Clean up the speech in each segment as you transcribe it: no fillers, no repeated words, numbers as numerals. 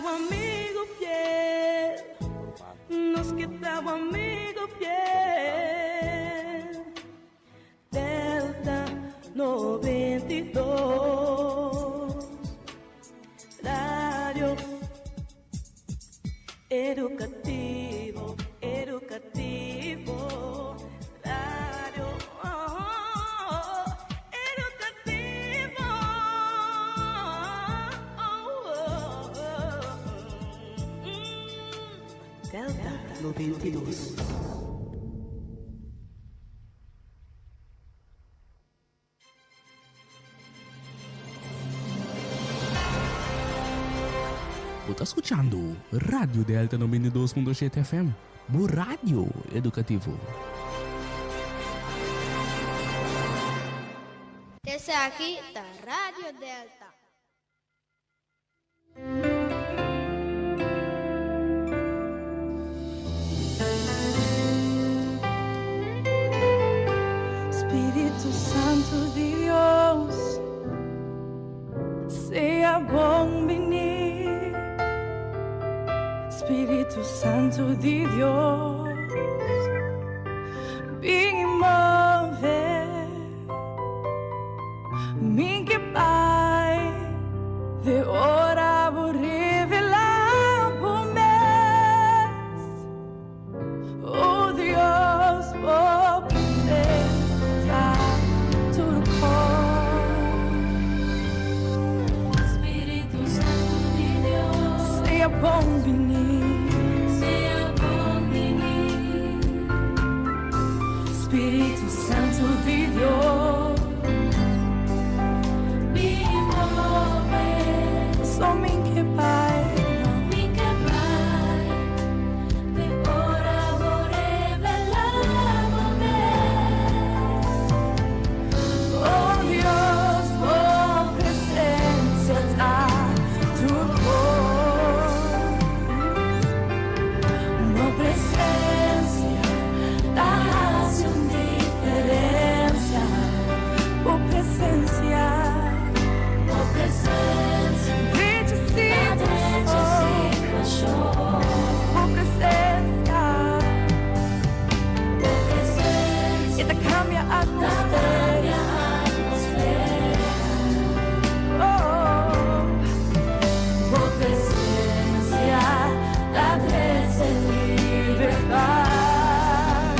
ta un amigu fiel. Nos ke ta un amigu fiel. Delta 92. Radio Edukativo, edukativo. Radio oh, edukativo. Oh, oh, Delta 92. Bo ta skuchando Radio Delta 92.7 FM, bo radio edukativo. Esaki ta Radio Delta. Spiritu Santu Dios, sea bon bini. Spiritu Santu di Dios, bin move. Mi ke bai te ora bo revelá bo mes. Oh Dios, bo presensia ta tur kos. Spiritu Santu di Dios. Sea bon bini. Sea bon bini. Spiritu Santu di Dios. Bin move. So mi ke bai. Mi ke bai. Te ora bo revelá bo mes. Oh Dios, bo presensia ta tur kos. Bo presensia ta hasi un diferensia. Bo presensia, Bo presensia. Drecha Drecha situashon. situashon. Bo presensia, Bo presensia. E ta kambia atmosfera. Kambia atmosfera. Oh, bo presensia ta trese libertat.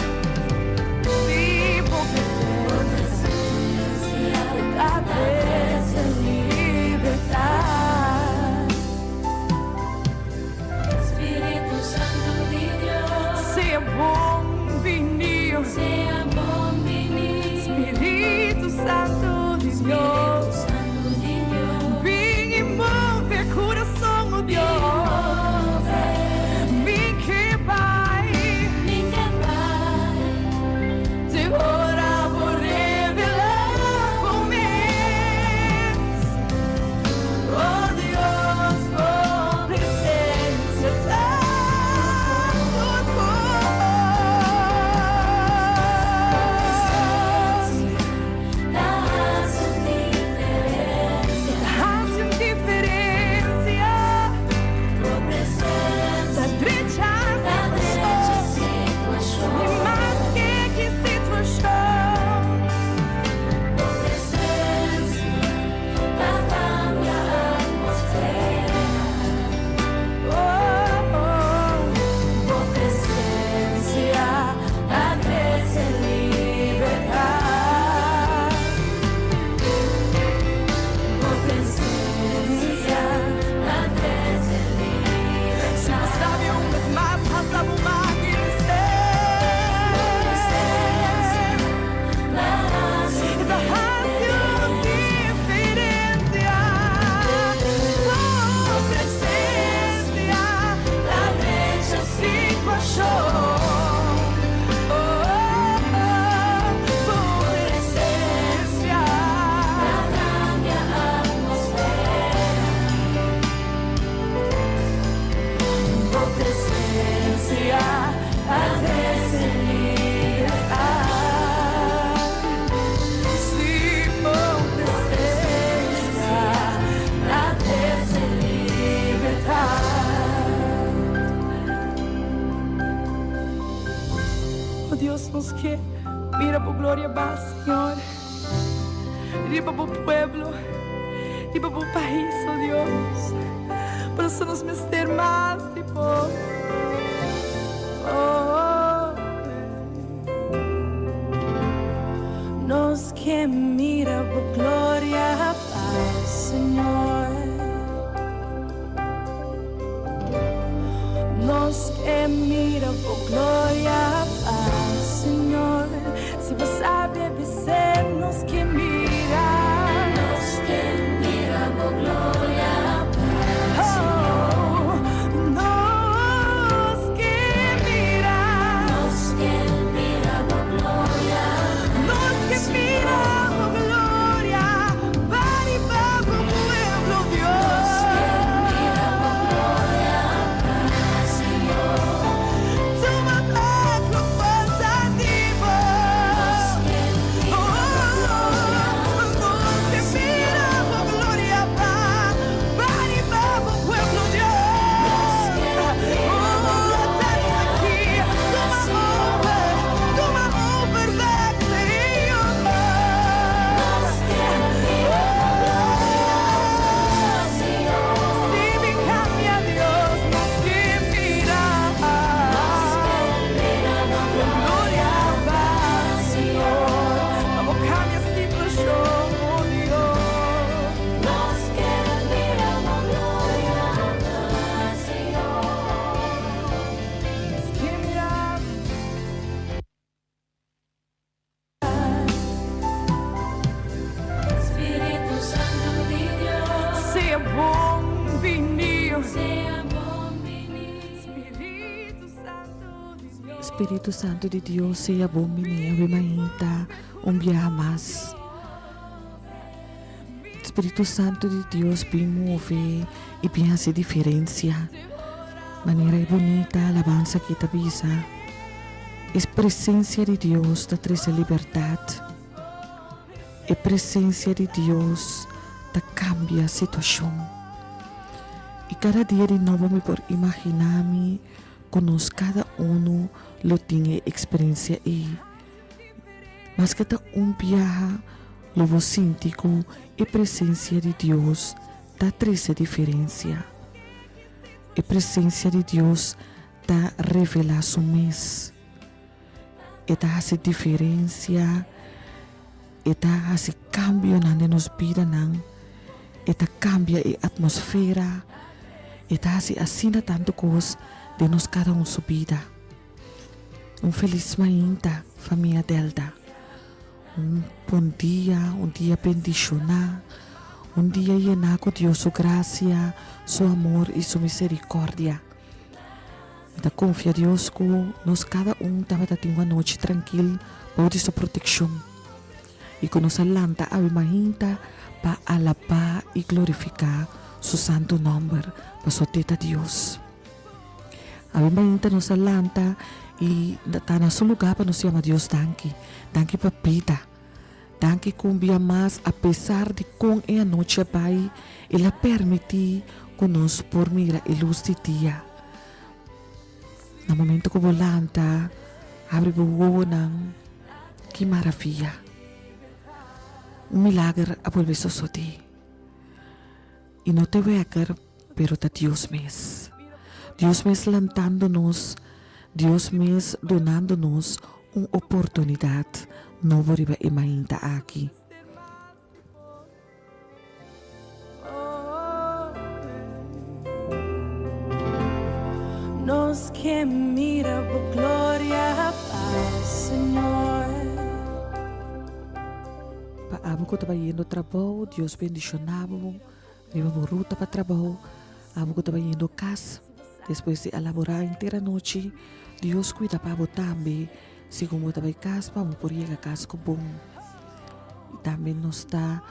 Si, bo presensia ta trese libertat. Spiritu Santu di Dios. Sea bon bini, Sea bon bini. Dios, nos ke mira bo gloria ba, Señor. Riba bo pueblo, riba bo pais, oh Dios. Por eso nos mester mas di bo. Oh, Nos ke mira bo gloria ba, Señor. Nos ke mira bo gloria ba, Señor. Si bo sabi bis'é, nos ke mira. Nos ke mira bo gloria ba, Oh, nos ke mira. Nos ke mira bo gloria. Nos ke mira bo gloria ba riba bo pueblo, Dios. Mira bo gloria ba, Señor. Tuma bek lo falta di bo. Oh, nos ke mira bo gloria ba, ba riba bo pueblo, Dios. Oh, estamos aki, tuma over, tuma over bek, Señor. Nos ke mira bo gloria ba, Señor. Si mi kambia, Dios, nos ke mira. Nos ke mira bo Gloria ba, Señor. Pa bo kambia situashon, oh Dios. Nos ke mira bo gloria ba, Señor. Nos ke mira. Spiritu Santu di Dios, Sea bon bini. sea bon bini. Spiritu Santu di Dios. Spiritu Santu di Dios, sea bon bini awe mainta un biaha mas. Spiritu Santu di Dios, bin move i bin hasi diferensia. Manera e bunita alabansa aki ta bisa, e presensia di Dios ta trese libertat. E presensia di Dios ta kambia situashon. I kada dia di nobo mi por imaginá mi ku nos kada unu lo tin e eksperensia ei. Maske ta un biaha lo bo sinti ku e presensia di Dios ta trese diferensia. E presensia di Dios ta revelá su mes. E ta hasi diferensia, e ta hasi kambionan den nos bidanan, e ta kambia e atmosfera, e ta hasi asina tantu kos den nos kada un su bida. Un felis mainta, famia Delta. Un bon dia, un dia bendishoná, un dia yená ku Dios su grasia, su amor i su miserikòrdia. Mi ta konfia Dios ku nos kada un tabata tin un anochi trankil bou di su protekshon i ku nos a lanta awe mainta pa alabá i glorifiká su santu nòmber, pasobra te ta Dios. Awe mainta nos a lanta i ta na su lugá pa nos yama Dios danki. Danki pa bida. Danki ku un bia mas apesar di kon e anochi a bai, el a permití ku nos por mira e lus di dia. Na momento ku bo lanta, habri bo wowonan, ki maravia! Un milager a bolbe sosodé. I no ta wèker, pero ta Dios mes. Dios mes lantando nos, Dios mes dunando nos un oportunidat nobo riba e mainta aki. Nos ke mira bo gloria pa Señor. Pa abo ku ta bayendo trabou, Dios bendishoná bo riba bo ruta pa trabou. Abo ku ta bayendo kas despues di a laborá henter anochi, Dios kuida pa bo tambe segun bo ta bai kas pa bo por yega kas ku bon. I tambe nos ta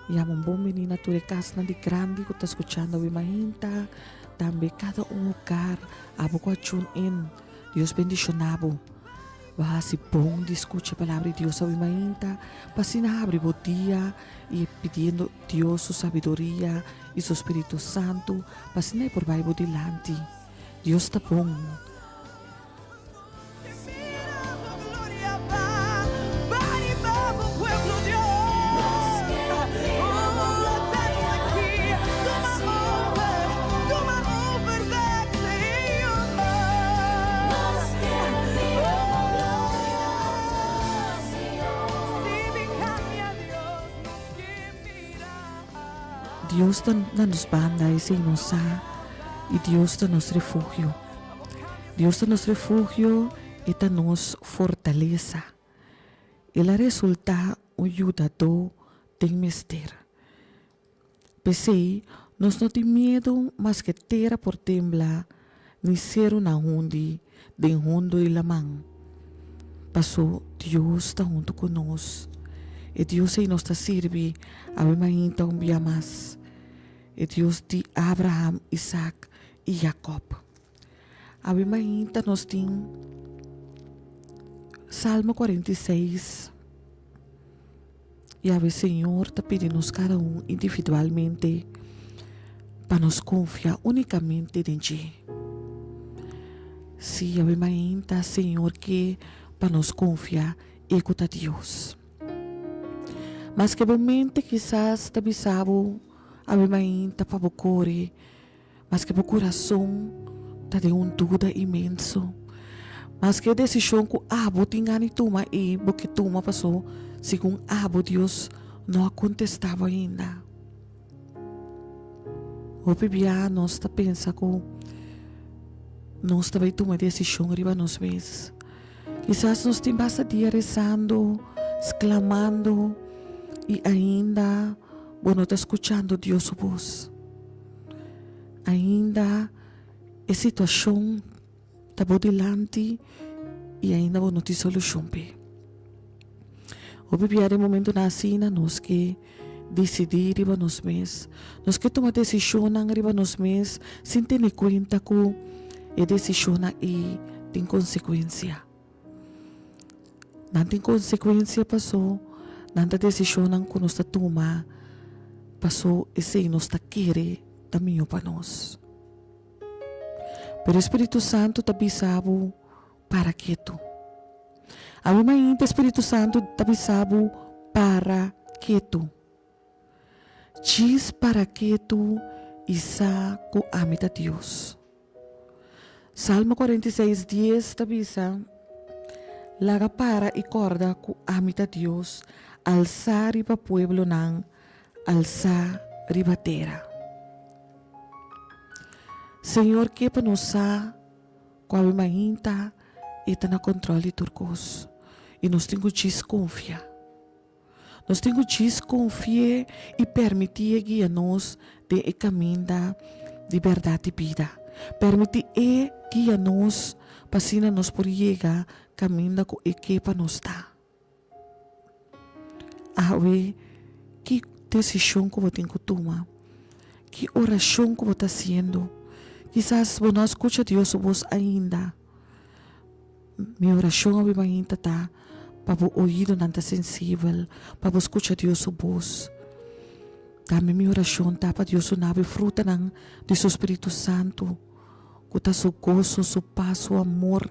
yama un bon bini na tur e kasnan di grandi ku ta skuchando awe mainta, tambe kada un hogar abo ku a tune in. Dios bendishoná bo. Bo a hasi bon di skucha e palabra di Dios awe mainta pa asina habri bo dia i pidiendo Dios su sabiduria i su spiritu santu pa asina e por bai bo dilanti. Dios ta bon. Dios ta na nos banda, esei nos sa, i Dios ta nos refugio. Dios ta nos refugio, e ta nos fortalesa. El a resultá un yudadó den mester. P'esei, nos no tin miedu maske tera por tembla ni serunan hundi den hundu di laman. Pasó Dios ta huntu ku nos. E Dios ei nos ta sirbi awe mainta un bia mas, e Dios di Abraham, Isaac i Jacob. Awe mainta nos tin Salmo 46. I awe Señor ta pidi nos kada un individualmente pa nos konfia únikamente den dje. Sí, awe mainta Señor ke pa nos konfia e ku ta Dios. Maske bo mente kisas ta bisa bo awe mainta pa bo kore, Maske bo kurason ta den un duda inmenso, maske e desishon ku abo tin gana di tuma ei bo ke tuma paso segun abo Dios no a kontestá bo ainda. Hopi bia nos ta pensa ku nos ta bai tuma e desishon riba nos mes. Kisas nos tin basta dia resando, sklamando i ainda bo no ta skuchando Dios su bos. Ainda e situashon ta bo dilanti i ainda bo no tin solushon p'e. Hopi bia den momentunan asina nos ke disidí riba nos mes, nos ke tuma desishonnan riba nos mes sin tene kuenta ku e desishonnan ei tin konsekuensia. Nan tin konsekuensia paso nan ta desishonnan ku nos ta tuma paso esei nos ta kere ta mihó pa nos. Pero e Spiritu Santu ta bisa bo para ketu. Awe mainta e Spiritu Santu ta bisa bo para ketu. Djis para ketu i sa ku ami ta Dios. Salmo 46, dies ta bisa, Laga para i kòrda ku ami ta Dios, alsá riba pueblonan, alsá riba tera. Señor ke pa nos sa ku awe mainta E ta na kòntròl di tur kos i nos tin ku djis konfia. Nos tin ku djis konfi'é i permití e guia nos den e kaminda di bèrdat i bida. Permití e guia nos pa asina nos por yega kaminda ku e ke pa nos ta. Awe, ki desishon ku bo tin ku tuma? Ki orashon ku bo ta hasiendo? Kisas bo no a skucha Dios su bos ainda. Mi orashon awe mainta ta pa bo oidonan ta sensibel pa bo skucha Dios su bos. Tambe mi orashon ta pa Dios duna bo e frutanan di su Spiritu Santu, ku ta su goso, su pas, su amor,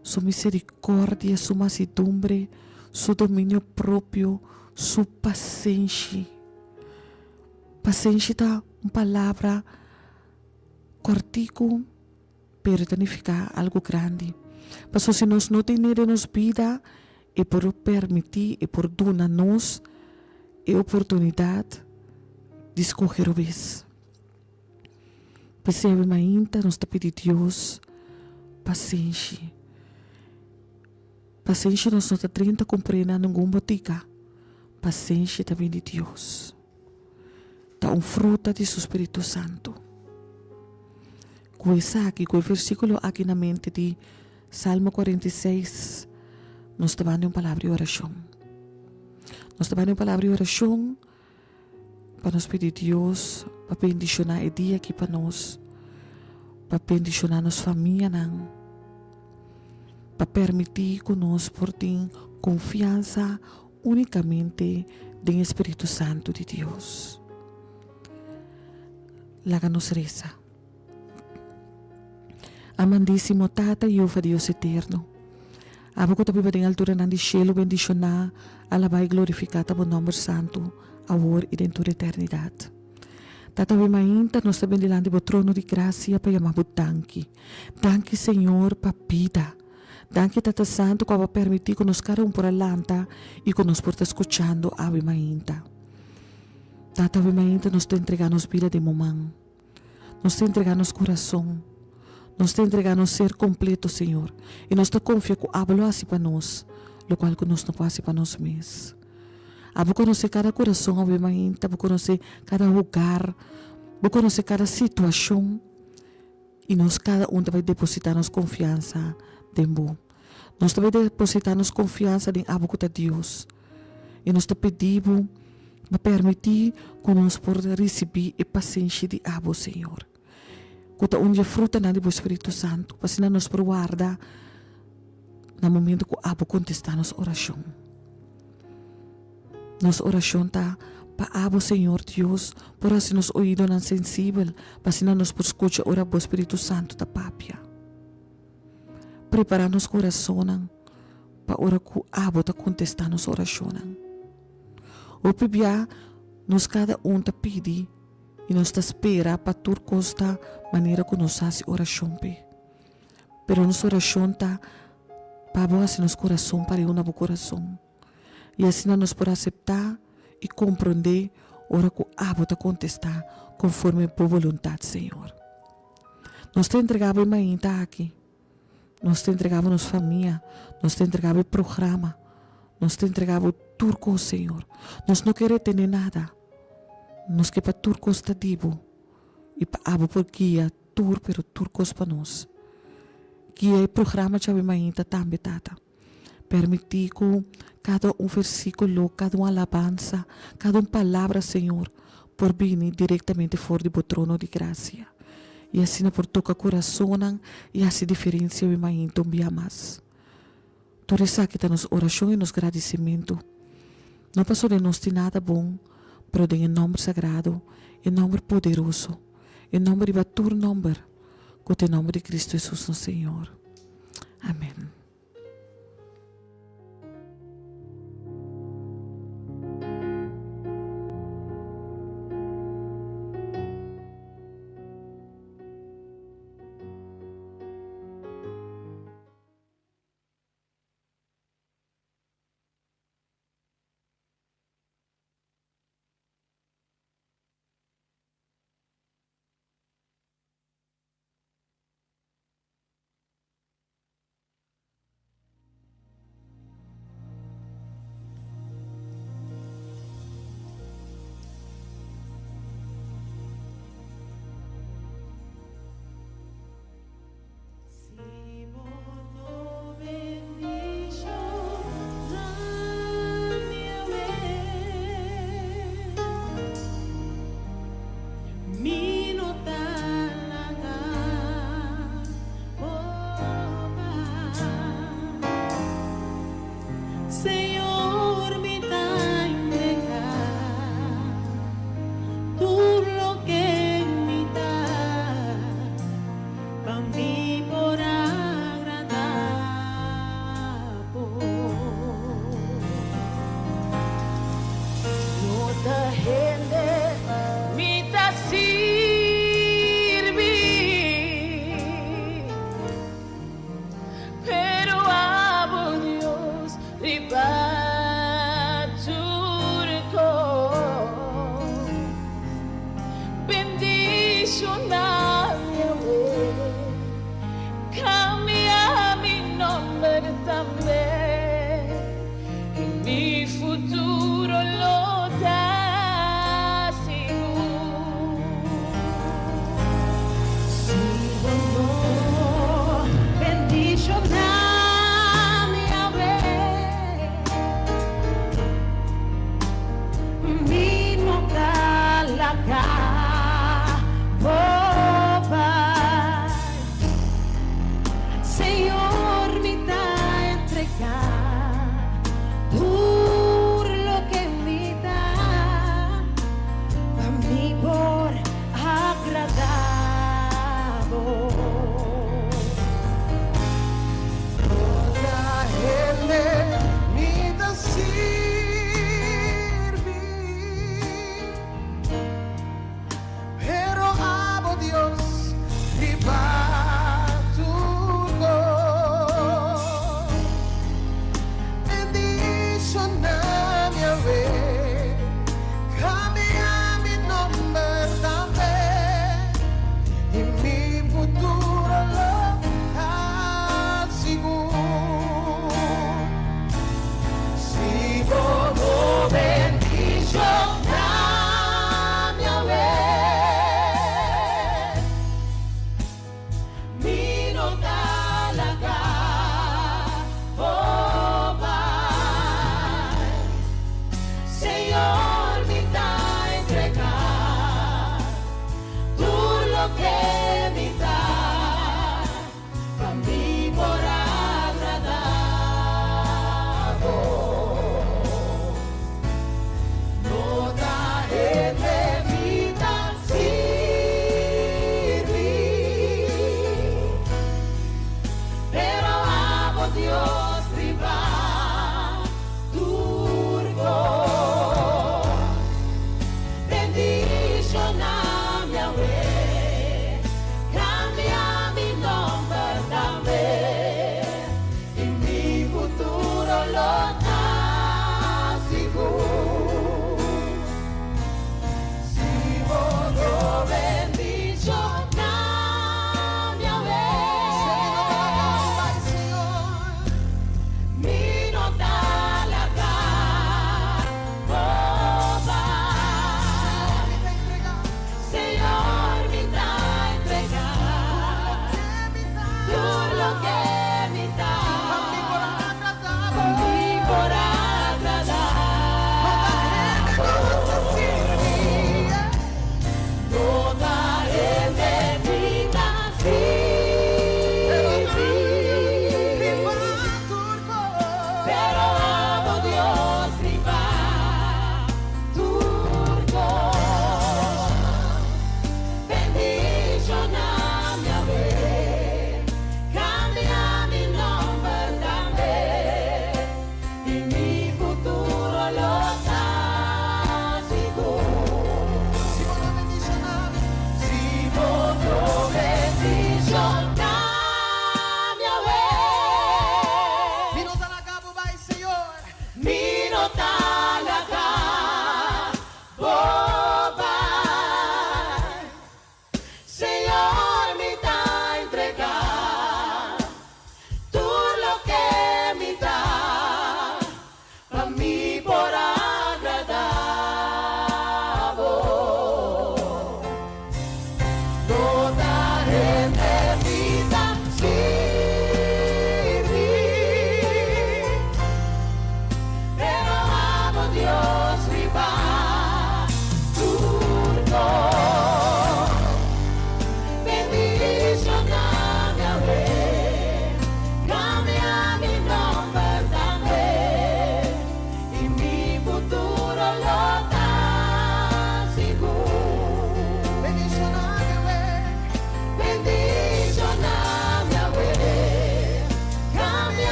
su miserikordia, su masidumbre, su dominio propio, su pasenshi. Pasenshi ta un palabra kòrtiku. Pero e ta nifiká algu grandi. Pasobra si nos no tene den nos bida, e por permití, e por duna nos e oportunidat di skohe robes. P'esei awe mainta nos ta pidi Dios pasenshi. Pasenshi nos no ta drenta kumpr'é na ningun botika. Pasenshi ta bini di Dios. Ta un fruta di su spiritu santu. Ku esaki, ku e versíkulo aki na mente di Salmo 46, nos ta banda un palabra di orashon. Nos ta banda un palabra di orashon pa nos pidi Dios pa bendishoná e dia aki pa nos, pa bendishoná nos famianan, pa permití ku nos por tin konfiansa Únikamente den e Spiritu Santu di Dios. Laga nos resa. Amandísimo Tata Jehova Dios Eterno, abo ku ta biba den alturanan di shelu bendishoná, alabá i glorifiká ta bo nòmber santu, awor i den tur eternidat. Tata awe mainta nos ta bin dilanti bo trono di grasia pa yama bo danki. Danki Señor pa bida. Danki Tata Santu ku abo a permití ku nos kada un por a lanta i ku nos por ta skuchando awe mainta. Tata awe mainta nos ta entrega nos bida den bo man. Nos ta entrega nos kurason. Nos ta entrega nos ser kompleto, Señor. I nos ta konfia ku abo lo hasi pa nos lokual ku nos no por hasi pa nos mes. Abo konosé kada kurason awe mainta, bo konosé kada hogar, bo konosé kada situashon. I nos kada un ta bai depositá nos konfiansa den bo. Nos ta bai depositá nos konfiansa den abo ku ta Dios. I nos ta pidi bo pa permití ku nos por risibí e pasenshi di abo, Señor, ku ta un di e frutanan di bo Spiritu Santu, pa asina nos por warda na momento ku abo kontestá nos orashon. Nos orashon ta pa abo, Señor Dios, por hasi nos oidonan sensibel, pa asina nos por skucha ora bo Spiritu Santu ta papia. Prepará nos kurasonnan pa ora ku abo ta kontestá nos orashonnan. Hopi bia nos kada un ta pidi i nos ta spera pa tur kos ta manera ku nos hasi orashon p'e. Pero nos orashon ta pa abo hasi nos kurason pareu na bo kurason. I asina nos por aseptá i komprondé ora ku abo ta kontestá konforme bo boluntat, Señor. Nos ta entregá bo e mainta aki. Nos ta entregá bo nos famia. Nos ta entregá bo e programa. Nos ta entregá bo tur kos, Señor. Nos no ke retené nada. Nos ke pa tur kos ta di bo i pa abo por guia tur pero tur kos pa nos. Guia e programa djawe mainta tambe, Tata. Permití ku kada un versíkulo, kada un alabansa, kada un palabra, Señor, por bini direktamente for di Bo trono di grasia i asina por toka kurasonnan i hasi diferensia wi mainta un bia mas. Tur esaki ta nos orashon i nos gradisimentu, no pasobra nos tin nada bon, pero den e nòmber sagrado, e nòmber poderoso, e nòmber riba tur nòmber, ku ta e nòmber di Kristu Hesus nos Señor. Amèn.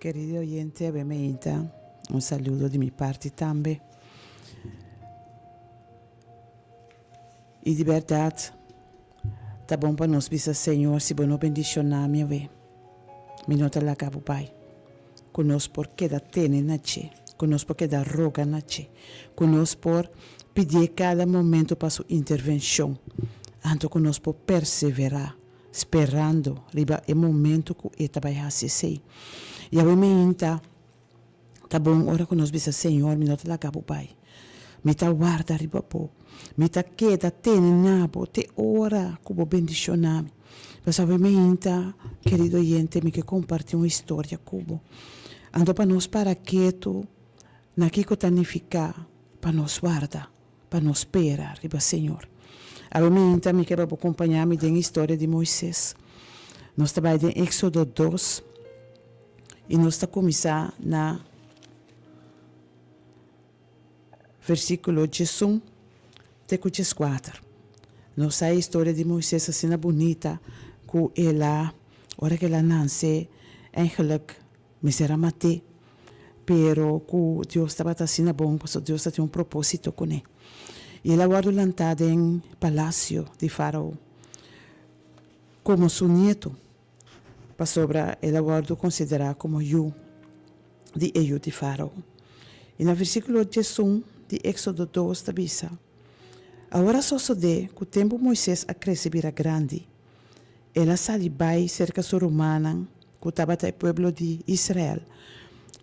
Querido oyente, awe meinta un saludo di mi parti tambe. Y di berdad ta bon pa nos bisa Señor si bo no bendiciona mi awe, mi no ta laga bo bay. Cu nos por keda tene na dje, cu nos por keda roga na dje, cu nos por pidié cada momento pa su intervencion, anto cu nos por persevera sperando riba e momento cu e ta bay haci esey. Y awe meinta ta bon ora cu nos bisa, Señor, mi no ta laga bo bay. Mi ta warda riba bo. Mi ta keda tene na bo te ora cu bo bendiciona mi. Pasobra awe meinta, kerido oyente, mi ke comparti un historia cu bo. Anto pa nos para ketu na kico ta nifica pa nos warda. pa no spera riba Señor. Awe minta mi ke pa bo kompañá mi den historia di Moises. Nos ta bai den Éxodo dos i nos ta kuminsá na versíkulo diesun te ku dieskuater. Nos sa e historia di Moises asina bunita ku el a, ora ku el a nanse, eigenlijk Mester a mat'é, pero ku Dios tabata asina bon, pasobra Dios ta tin un propósito kuné. I el a wòrdu lantá den palasio di Fárao komo su nietu, pasobra el a wòrdu konsiderá komo yu di e yu di Fárao. I na versíkulo diesun di Éksodo dos ta bisa, Awor a sosodé ku tempu Moisés a krese bira grandi, El a sali bai serka su rumannan ku tabata e pueblo di Israel,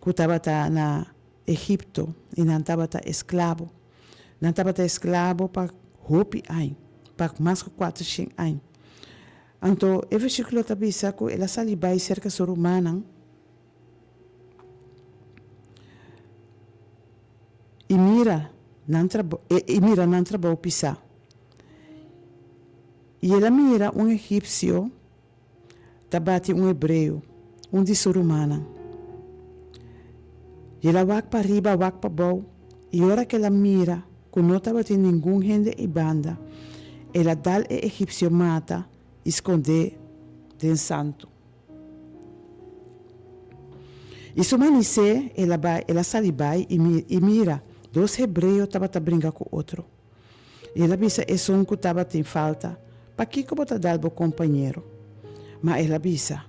ku tabata na Egipto, i nan tabata esklabo. Nan tabata esklabo pa hopi añ, pa mas ku kuatershen añ. Anto e versíkulo ta bisa ku el a sali bai serka su rumannan i mira nan trabou, i mira nan trabou pisá. I el a mira un egipsio ta bati un hebreo, un di su rumannan. I el a wak pa riba, wak pa bou, i ora ku el a mira ku no tabatin ningun hende ei banda, el a dal e egipsio mata i skond'é den santu. I su manisé el a bai, el a sali bai i mira, dos hebreo tabata bringa ku otro. I el a bisa esun ku tabatin falta, Pakiko bo ta dal bo kompañero? Ma el a bisa,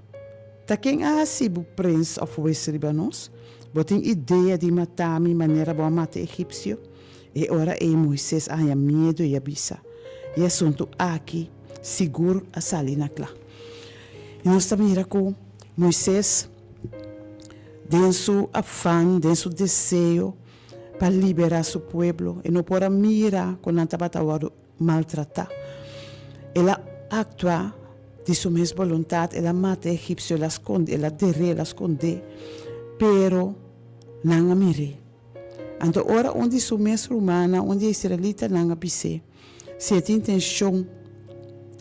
Ta ken a hasi bo prens òf hues riba nos? Bo tin idea di mata mi manera bo a mata e egipsio? E ora ei Moises a haña miedu i a bisa, E asuntu aki sigur a sali na kla. I nos ta mira ku Moises, den su afan, den su deseo, pa liberá su pueblo. E no por a mira ku nan tabata wòrdu maltratá. El a aktua di su mes boluntat, el a mata e egipsio, el a skonde, el a der'é, el a skond'é, pero nan a mir'é. Anto ora un di su mes rumannan, un di e israelitanan a bis'é, Si e tin intenshon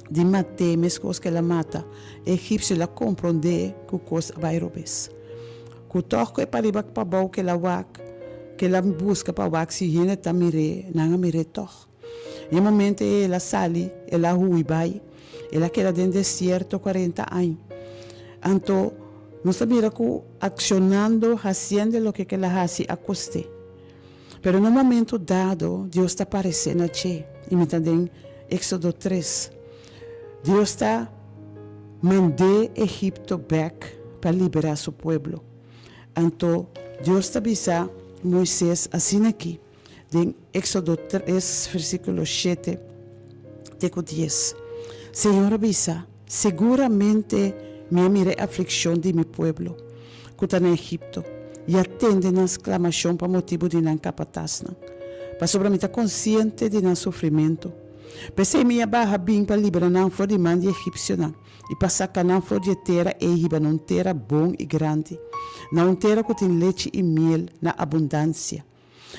di mat'é meskos ku el a mata e egipsio, el a komprondé ku kos a bai robes. Ku tòg ku e pariba pabou ku el a wak, ku el a buska pa wak si hende ta mir'é, nan a mir'é tòg. I e momento ei el a sali, el a hui bai, el a keda den desierto kuarenta aña. Anto nos ta mira ku akshonando, hasiendo loke ku el a hasi a kost'é. Pero na un momento dado Dios ta paresé na dje, i mi ta den Éxodo tres. Dios ta mand'é Egipto bèk pa liberá su pueblo. Anto Dios ta bisa Moises asina aki den Éxodo tres versíkulo shete te ku dies, Señor a bisa, Seguramente mi a mira e aflikshon di mi pueblo ku ta na Egipto i a tende nan sklamashon pa motibu di nan kapatasnan, pasobra mi ta konsiente di nan sufrimentu. P'esei mi a baha bin pa libra nan for di man di egipsionan i pa saka nan for di e tera ei hiba na un tera bon i grandi, na un tera ku tin lechi i miel na abundansia.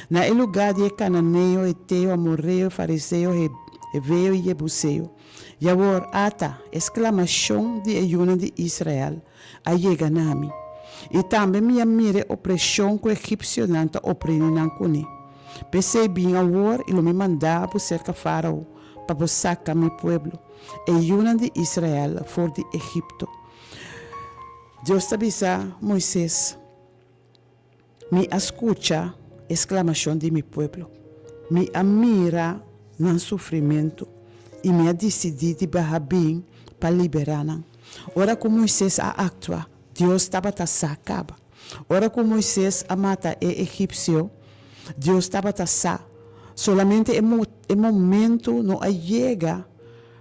Na e lugá di e kananeo, heteo, amoreo, fariseo, heveo i jebuseo. I awor, ata, e sklamashon di e yunan di Israel a yega na mi, i tambe mi a mira e opreshon ku e egipsionan ta oprimi nan kuné. P'esei bin awor i lo mi manda bo serka Fárao pa bo saka mi pueblo, e yunan di Israel, for di Egipto. Dios ta bisa Moises. Mi a skucha e sklamashon di mi pueblo, mi a mira nan sufrimentu i mi a disidí di baha bin pa liberá nan. Ora ku Moises a aktua, Dios tabata sa kaba. Ora ku Moises a mata e egipsio, Dios tabata sa. Solamente e e momentu no a yega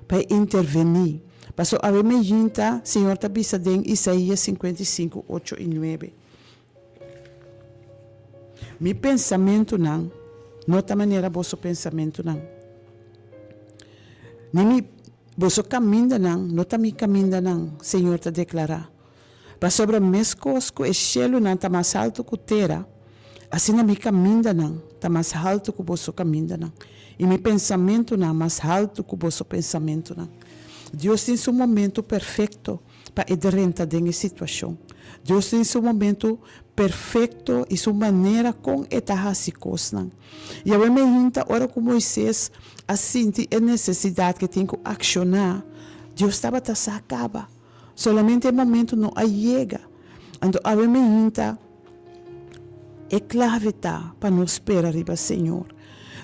pa e intervení. Paso awe meyinta Señor ta bisa den Isaías 55, ocho i nuebe, Mi pensamentunan no ta manera boso pensamentunan, ni mi boso kamindanan no ta mi kamindanan, Señor ta deklará. Pasobra meskos ku e shelunan ta mas haltu ku tera, asina mi kamindanan ta mas haltu ku boso kamindanan, i mi pensamentunan mas haltu ku boso pensamentunan. Dios tin su momentu perfekto pa e drenta den e situashon. Dios tin su momentu perfekto i su manera kon e ta hasi kosnan. Yahweh me hinta ora ku Moises a sinti e nesesidat ku e tin ku akshoná, Dios tabata sa kaba. Solamente e momento no a yega. Anto awe meinta e clave ta pa nos spera riba Señor.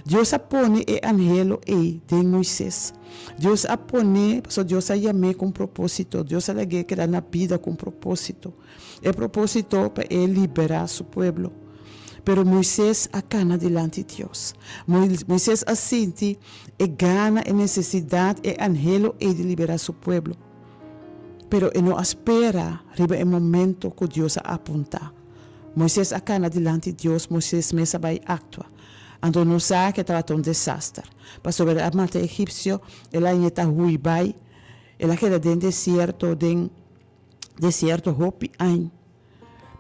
Dios a pone e anhelo ei den Moises. Dios a pone, pasobra Dios a yam'é ku un propósito. Dios a lag'é keda na bida ku un propósito. E propósito pa e liberá su pueblo. Pero Moises a kana dilanti Dios. Moises a sinti e gana, e nesesidat, e anhelo ei di liberá su pueblo. Pero e no a spera riba e momento ku Dios a apuntá. Moises a kana dilanti Dios, Moises mes a bai aktua. Anto nos sa ku e tabata un desaster, pasobra el a mata e egipsio, el a yeta hui bai, el a keda den desierto, den desierto hopi añ.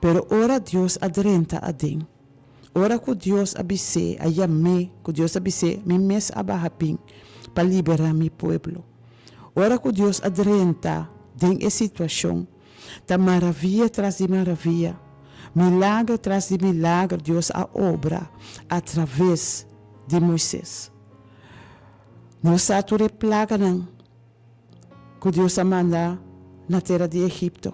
Pero ora Dios a drenta aden, ora ku Dios a bis'é, a yam'é, ku Dios a bis'é, Mi mes a baha bin pa liberá mi pueblo. Ora ku Dios a drenta den e situashon, ta maravia tras di maravia, milager tras di milager Dios a obra atraves di Moises. Nos sa tur e plaganan ku Dios a manda na tera di Egipto,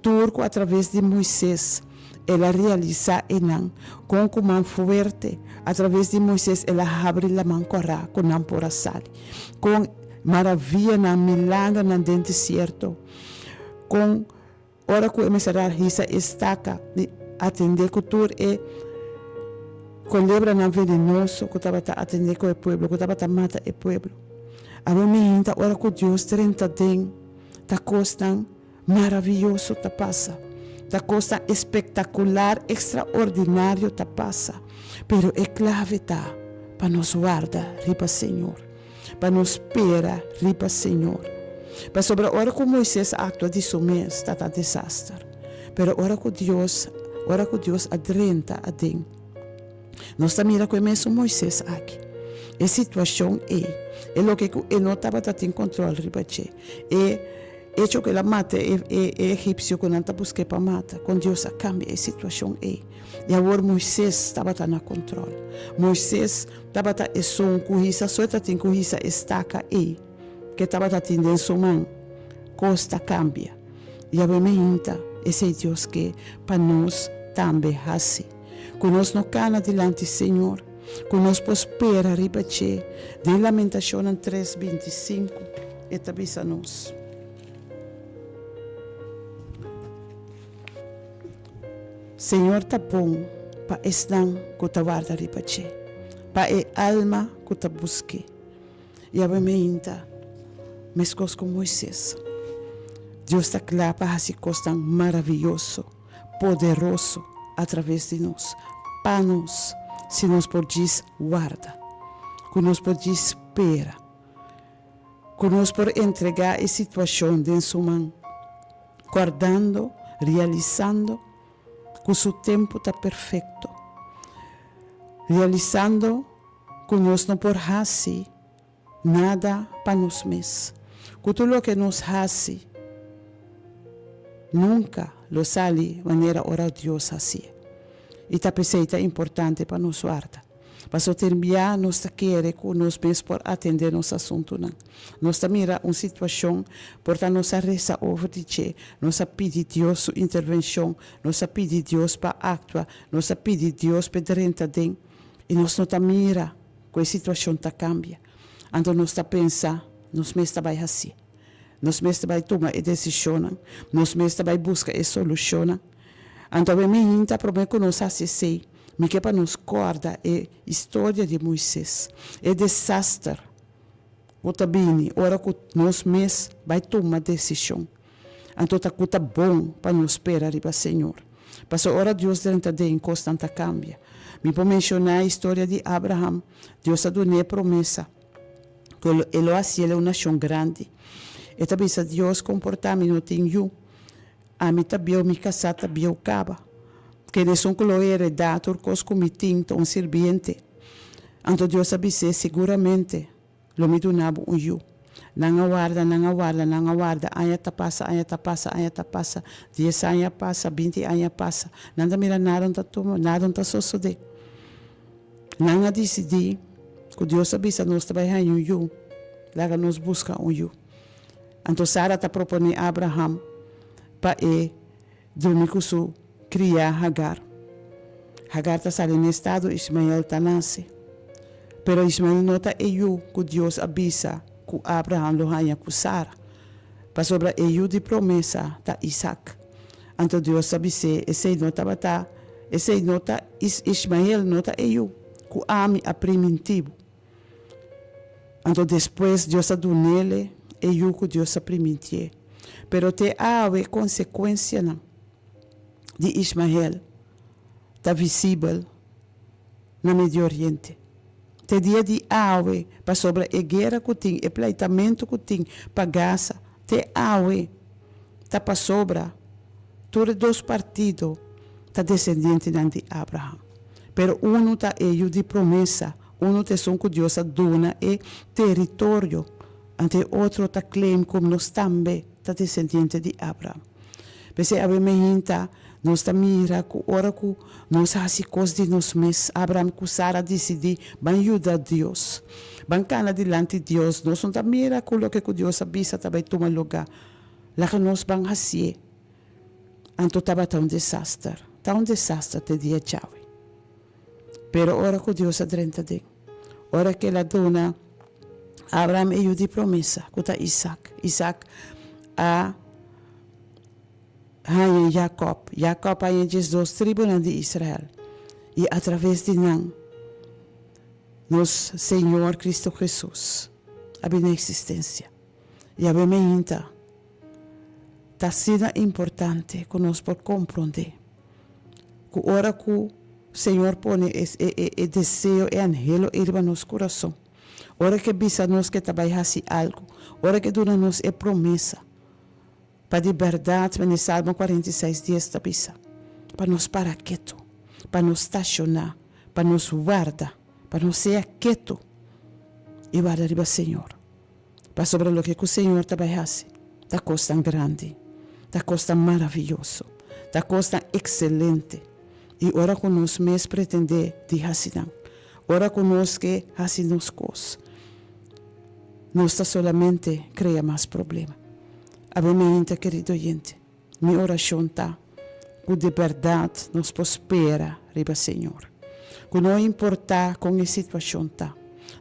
tur ku atraves di Moises el a realisá einan, kon ku man fuerte atraves di Moises el a habri laman kòrá ku nan por a sali, kon maravianan, milagernan den desierto, kon Ora ku e mester a hisa e staka di atendé ku tur e kolebranan venenoso ku tabata atendé ku e pueblo, ku tabata mata e pueblo. Awor mi hinta ora ku Dios drenta den, ta kosnan maravioso ta pasa, ta kosnan espektakular, ekstraordinario ta pasa. Pero e klave ta pa nos warda riba Señor. Pa nos spera riba Señor. Pasobra ora ku Moises a aktua di su mes, ta ta desaster. Pero ora ku Dios, ora ku Dios a drenta aden, nos ta mira ku e mesun Moises aki, e situashon ei, e loke ku e no tabata tin kontrol riba dje, e echo ku el a mata e e egipsio ku nan ta busk'é pa mata, kon Dios a kambia e situashon ei. I awor Moises tabata na kontrol. Moises Tabata esun ku hisa so e ta tin ku hisa e staka ei ke tabata tin den su man. Kos ta kambia. Yahweh meinta, esei Dios ke pa nos tambe hasi. Ku nos no kana dilanti Señor, ku nos por spera riba dje. Den Lamentashonnan tres 25 e ta bisa nos. Señor ta bon pa esnan ku ta warda riba dje, pa e alma ku ta busk'é. Yahweh meinta meskos ku Moises. Dios ta kla pa hasi kosnan maravioso, poderoso atraves di nos, pa nos, si nos por djis warda, ku nos por djis spera, ku nos por entregá e situashon den su man. Guardando, realisando cu su tempo ta perfecto. Realisando cu nos no por haci nada pa nos mes. Cu tur loke nos haci nunca lo sali manera ora Dios haci'e. Y ta p'esey ta importante pa nos warda. Pasobra tin bia nos ta kere ku nos mes por atendé nos asuntunan. Nos ta mira un situashon, por ta nos a resa over di dje, nos a pidi Dios su intervenshon, nos a pidi Dios pa aktua, nos a pidi Dios p'e drenta den, i nos no ta mira ku e situashon ta kambia. Anto nos ta pensa nos mes ta bai hasié. Nos mes ta bai tuma e desishonnan, nos mes ta bai buska e solushonnan. Anto awe mi hinta promé ku nos hasi esei, mi ke pa nos kòrda e historia di Moises, e desaster ku ta bini ora ku nos mes bai tuma desishon. Anto ta ku ta bon pa nos spera riba Señor. Pasobra ora Dios drenta den, kosnan ta kambia. Mi por menshoná e historia di Abraham. Dios a dun'é e promesa. ku e lo hasiel un nashon grandi. E ta bisa Dios, Komportá mi no tin yu. Ami ta bieu, mi kasá ta bieu kaba. Ken esun ku lo heredá tur kos ku mi tin ta un sirbiente. Anto Dios a bis'é, Siguramente lo mi duna bo un yu. Nan a warda, nan a warda, nan a warda, aña ta pasa, aña ta pasa, aña ta pasa, dies aña a pasa, binti aña a pasa. Nan ta mira nada no ta tuma, nada no ta sosodé. Nan a disidí ku Dios a bisa nos ta bai haña un yu, laga nos buska un yu. Anto Sara ta proponé Abraham pa e drumi ku su kriá Hagar. Hagar ta sali na estado, Ismael ta nase. Pero Ismael no ta e yu ku Dios a bisa ku Abraham lo haña ku Sara, pasobra e yu di promesa ta Isak. Anto Dios a bis'é, Esei no tabata, esei no ta Ishmael, no ta e yu ku ami a primintí bo. Anto despues Dios a dun'ele e yu ku Dios a primintié. Pero te awe e konsekuensianan di Ishmael ta visibel na Medio Oriente. Te dia di awe, pasobra e guera ku tin, e pleitamentu ku tin pa Gaza, te awe ta pasobra tur e dos partido ta desendientenan di Abraham. Pero unu ta e yu di promesa, unu ta esun ku Dios a duna e teritorio, anto e otro ta claim ku nos tambe ta desendiente di Abraham. P'esei awe meinta nos ta mira ku ora ku nos hasi kos di nos mes, Abraham ku Sara a disidí ban yuda Dios, ban kana dilanti Dios, nos no ta mira ku loke ku Dios a bisa ta bai tuma lugá, laga nos ban hasié. Anto tabata un desaster, ta un desaster te dia djawe. Pero ora ku Dios a drenta den, ora ku el a duna Abraham e yu di promesa, ku ta Isak, Isak a haña Jakòb, Jakòb a haña diesdos tribunan di Israel, i atraves di nan nos Señor Cristo Hesus a bini na eksistensia. I awe meinta ta asina importante ku nos por komprondé ku ora ku Señor pone e e deseo, e anhelo ei riba nos kurason, ora ku e bisa nos ku e ta bai hasi algu, ora ku e duna nos e promesa, pa di bèrdat, manera Salmo 46 dies ta bisa, pa nos para ketu, pa nos stashoná, pa nos warda, pa nos sea ketu i warda riba Señor. Pasobra loke ku Señor ta bai hasi ta kosnan grandi, ta kosnan maraviyoso, ta kosnan ekselente. I ora ku nos mes pretendé di hasi nan, ora ku nos ke hasi nos kos, nos ta solamente krea mas problema. Awe mainta, kerido oyente, mi orashon ta ku di bèrdat nos por spera riba Señor. Ku no importá kon e situashon ta,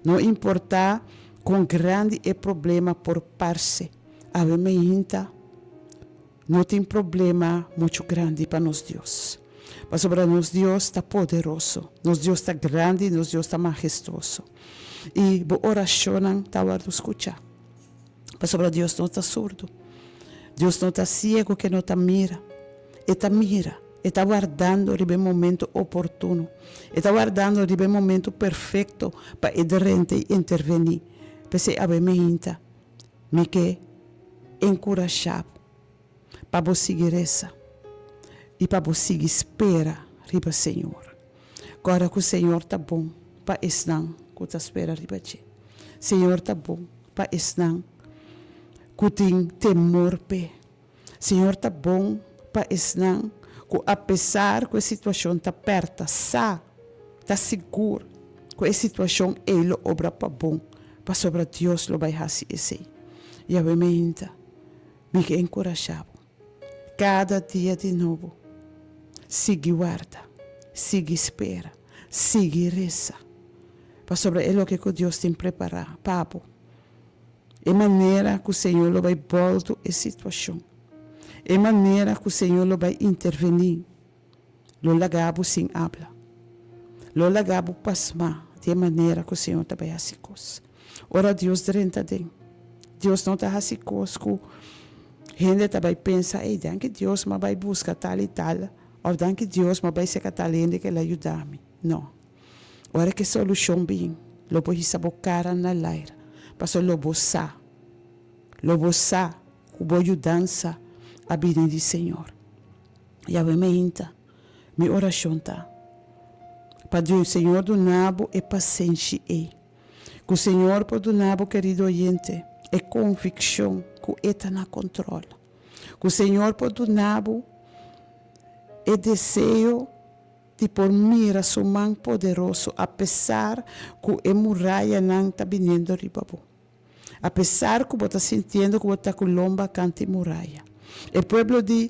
no importá kon grandi e problema por parse, awe mainta no tin problema muchu grandi pa nos Dios. Pasobra nos Dios ta poderoso, nos Dios ta grandi, nos Dios ta mahestuoso. I bo orashonnan ta wòrdu skuchá. Pasobra Dios no ta surdu. Dios no ta siego ke no ta mira. E ta mira. E ta wardando riba e momento oportuno. E ta wardando riba e momento perfekto pa e drenta i intervení. P'esei awe meinta mi ke enkurashá bo pa bo sigui resa i pa bo sigui spera riba Señor. Kòrda ku Señor ta bon pa esnan ku ta spera riba dje. Señor ta bon pa esnan ku tin temor p'e. Señor ta bon pa esnan ku apesar ku e situashon ta pèrta, sa, ta sigur. ku e situashon ei lo obra pa bon, pasobra Dios lo bai hasi esei. Yahweh meinta, mi ke enkurashá bo kada dia di nobo, sigui warda, sigui spera, sigui resa, pasobra e loke ku Dios tin prepará pa bo, e manera ku Señor lo bai bòltu e situashon, e manera ku Señor lo bai intervení. Lo laga bo sin abla. Lo laga bo pasmá di e manera ku Señor ta bai hasi kos. Ora Dios drenta den, Dios no ta hasi kos ku hende ta bai pensa, Ey, danki Dios m'a bai buska tal i tal, òf danki Dios m'a bai seka tal hende ku el a yuda mi. No. Ora ku e solushon bin, lo bo hisa bo kara na laira, pasobra lo bo sa, lo bo sa ku bo yudansa a bini di Señor. Yahweh meinta, mi orashon ta pa Dios Señor duna bo e pasenshi ei. Ku Señor por duna bo, kerido oyente, e konvikshon ku E ta na kontròl. Ku Señor por duna bo e deseo di por mira Su man poderoso apesar ku e murayanan ta biniendo riba bo. Apesar ku bo ta sintiendo ku bo ta ku lomba kant'i muraya. E pueblo di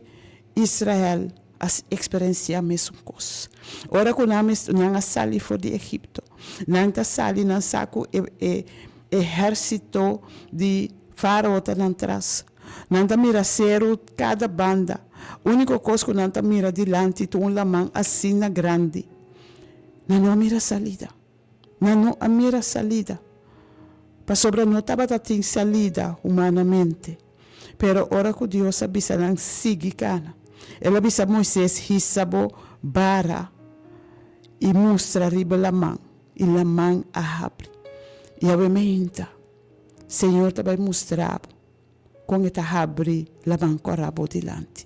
Israel a eksperensiá mesun kos. Ora ku nan nan a sali for di Egipto, nan ta sali nan sa ku e e ehérsito di Fárao ta nan tras. Nan ta mira seru kada banda. Úniko kos ku nan ta mira dilanti ta un laman asina grandi. Nan no a mira salida. Nan no a mira salida, pasobra no tabata tin salida humanamente. Pero ora ku Dios a bisa nan sigui kana, El a bisa Moises, Hisa bo bara i mustra riba laman, i laman a habri. I awe meinta, Señor ta bai mustra bo. Kon e ta habri laman kòrá bo dilanti?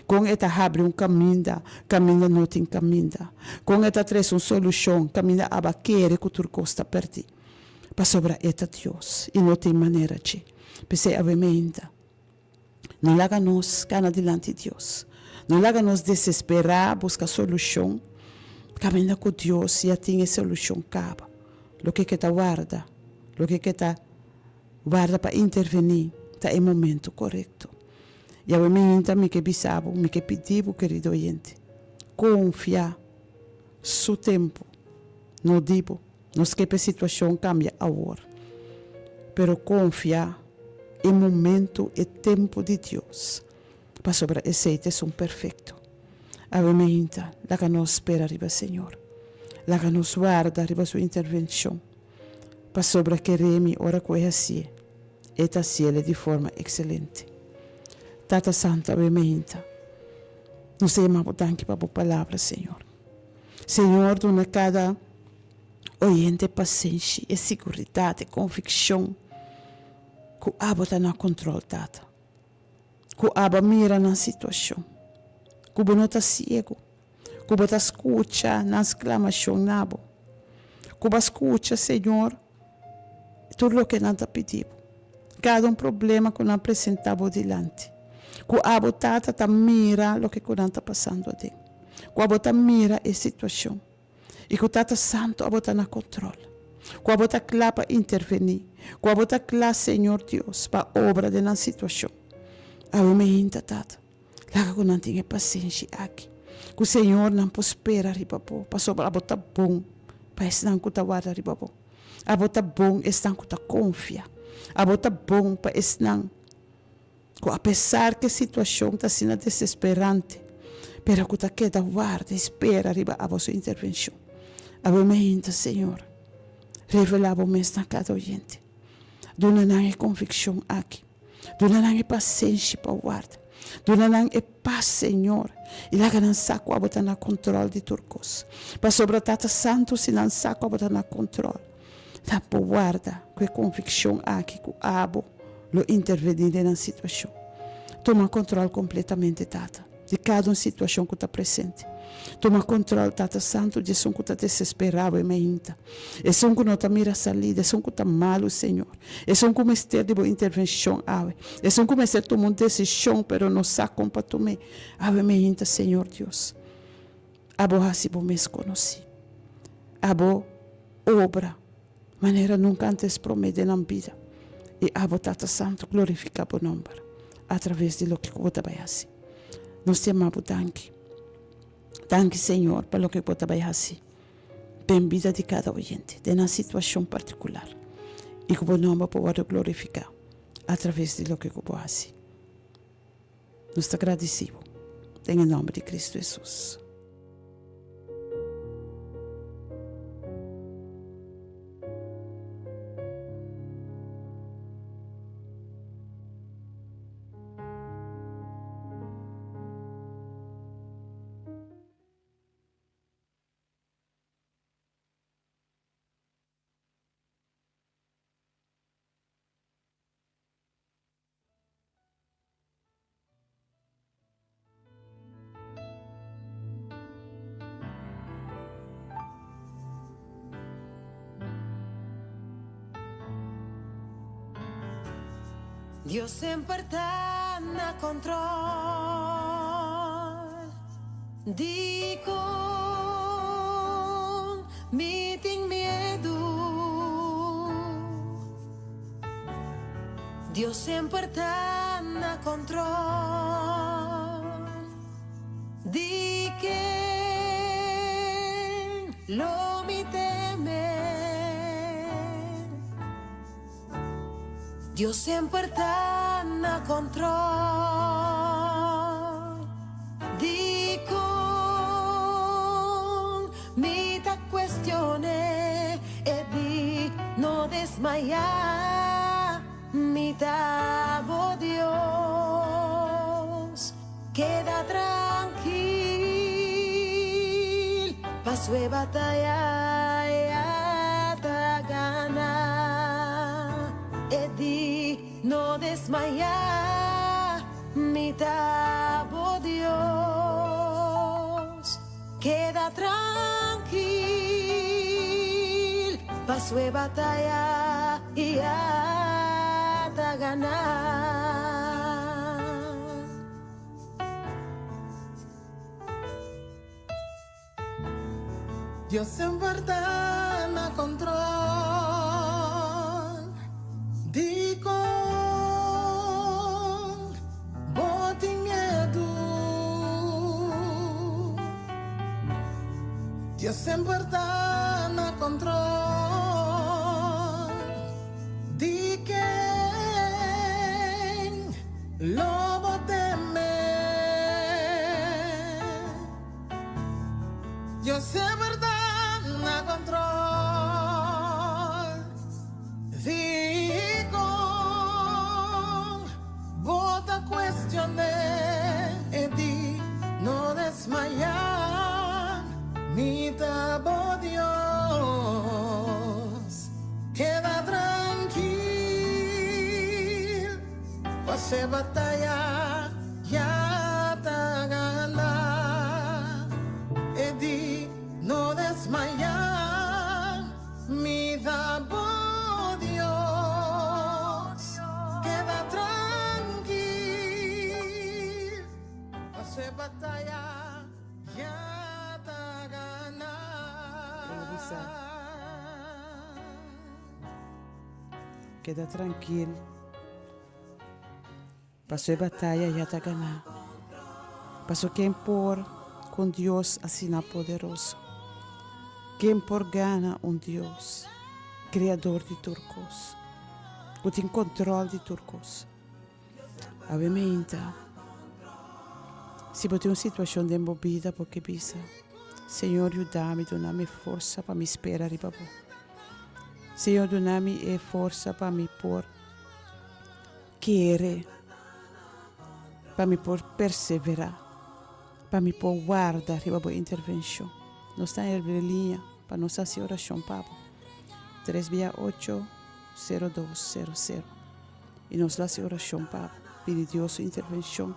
Kon e ta habri un kaminda kaminda no tin kaminda? Kon e ta trese un solushon kaminda aba kere ku tur kos ta pèrdí? Pasobra e ta Dios i no tin manera dje. P'esei awe meinta, no laga nos kana dilanti Dios. No laga nos desesperá buska solushon kaminda ku Dios ya tin e solushon kaba. Loke ke ta warda, loke ke ta. Warda pa intervení ta e momento korekto. Yahweh mi hinta mi ke bisa bo, mi ke pidi bo, kerido oyente, konfia Su tempu, no di bo. Nos ke pa e situashon kambia awor, pero konfia e momento, e tempu di Dios, pasobra esei ta esun perfekto. Awe mi hinta, laga nos spera riba Señor. Laga nos warda riba Su intervenshon. Pasobra kere mi ora ku e hasié, e ta hasiel di forma ekselente. Tata Santu awe meinta, nos ta yama bo danki pa bo palabra, Señor. Señor, duna kada oyente e pasenshi, e siguridat, e konvikshon ku abo ta na kontrol, Tata. Ku abo a mira nan situashon, ku bo no ta siegu. Ku bo ta skucha nan sklamashon na bo. Ku bo a skucha, Señor, tur loke nan ta pidi bo, kada un problema ku nan presentá bo dilanti. Ku abo, Tata, ta mira loke ku nan ta pasando aden. Ku abo ta mira e situashon. I ku Tata Santu abo ta na kontrol. Ku abo ta kla pa intervení. Ku abo ta kla, Señor Dios, pa obra den nan situashon. Awe mi hinta, Tata. Laga ku nan tin e pasenshi aki, ku Señor nan por spera riba bo, pasobra abo ta bon pa esnan ku ta warda riba bo. Abo ta bon esnan ku ta konfia. Abo ta bon pa esnan ku apesar ku e situashon ta asina desesperante, pero ku ta keda warda i spera riba abo su intervenshon. Abo meinta, Señor, revelá bo mes na kada oyente. Duna nan e konvikshon aki. Duna nan e pasenshi pa warda. Duna nan e pas, Señor, i laga nan sa ku abo ta na kontrol di tur kos. Pasobra, Tata Santu, si nan sa ku abo ta na kontrol, nan por warda ku e konvikshon aki ku abo lo intervení den nan situashon. Tuma kontrol kompletamente, Tata. Di kada un situashon ku ta presente. Tuma kontrol, Tata Santu, di esun ku ta desesperá bo e mainta, esun ku no ta mira salida, esun ku ta malu, Señor, esun ku mester di bo intervenshon awe, esun ku mester tuma un desishon pero no sa kon pa tum'é awe mainta, Señor Dios. Abo hasi bo mes konosí. Abo. obra manera nunka antes promé den nan bida. I abo, Tata Santu, glorifiká bo nòmber atraves di loke ku bo ta bai hasi. Nos ta yama bo danki. Danki, Señor, pa loke bo ta bai hasi den bida di kada oyente, den nan situashon partikular. I ku bo nòmber por wòrdu glorifiká atraves di loke ku bo hasi. Nos ta gradisí bo den e nòmber di Kristu Hesus. Dios semper ta na control. Dikon mi tin miedu? Dios semper ta na control. Di ken lo mi teme? Dios semper ta na control. Dikon mi ta cuestione e di no desmaya? Mi ta bo Dios, keda trankil, paso e bataya ya ta gana. E di no desmaya, mi ta bo Dios, keda trankil, paso e bataya ya ta gana. Dios semper ta na control. Dikon bo tin miedu? Dios semper ta na control. Di ken lo bo teme? Dios semper ta na control. Dikon bo ta cuestion'é? E di no desmayá, mi ta bo Dios. Keda trankil, pas'e bataya ya ta gana. E di no desmayá, mi ta bo Dios. Keda trankil, pas'e bataya ya ta gana. Keda trankil, paso e bataya ya ta ganá. Paso ken por ku un Dios asina poderoso? Ken por gana un Dios, Kreador di tur kos, ku tin kontrol di tur kos? Awe meinta, si bo tin un situashon den bo bida bo ke bisa, Señor yuda mi, duna mi forsa pa mi spera riba bo. Señor duna mi e forsa pa mi por kere, pa mi por persevera, pa mi por warda riba bo intervencion. Nos ta herbre liña pa nos haci oracion pa bo. Tres bia ocho, sero dos, sero sero. Y nos lo haci oracion pa bo. Pidi Dios su intervencion,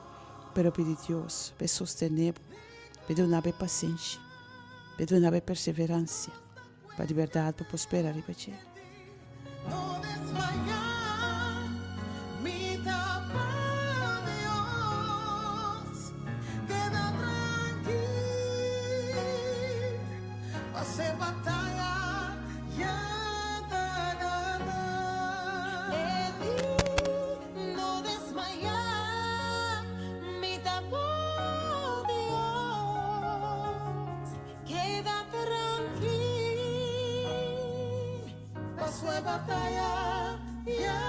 pero pidi Dios p'e sostene bo, p'e duna bo e pasenshi, p'e duna bo e perseverancia. Pa di berdad bo por spera riba dje. No desmayá, mi ta pa Dios. Keda trankil, pase bataya ya bataya ya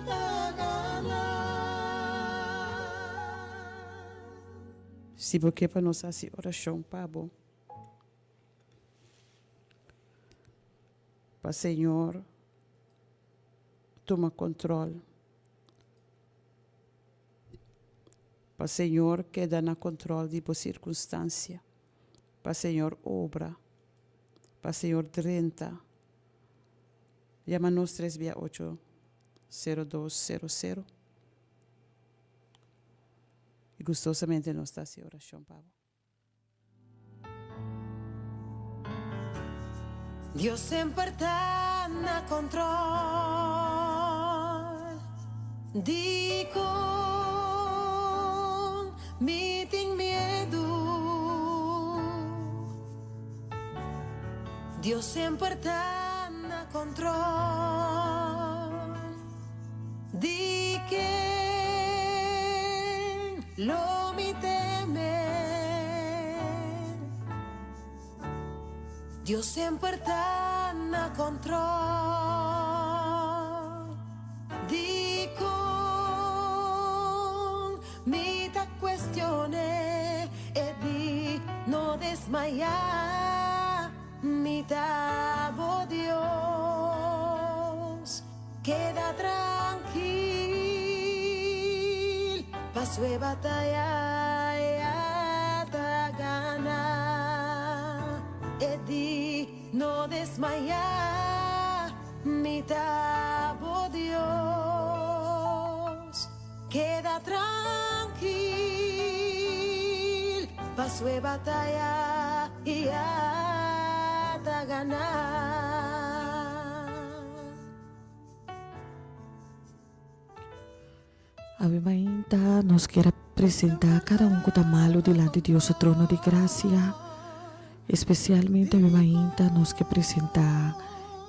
ta gana. Si bo ke pa nos hasi orashon pa bo, pa Señor tuma control, pa Señor keda na control di bo circunstancia, pa Señor obra, pa Señor drenta, yama nos tres bia ocho 0200 y gustosamente nos ta haci oracion pa bo. Dios semper ta na control. Dicon mi tin miedu? Dios semper ta na control. Di ken lo mi teme? Dios semper ta na control. Dicon mi ta cuestione? E di no desmaya. Mi ta bo Dios. Keda trankil, paso e bataya ya ta gana. E di no desmaya, mi ta bo Dios. Keda trankil, paso e bataya ya ta gana. Awe mainta nos kier a presenta cada un cu ta malo dilanti Dios su trono di gracia. Especialmente awe mainta nos ke presenta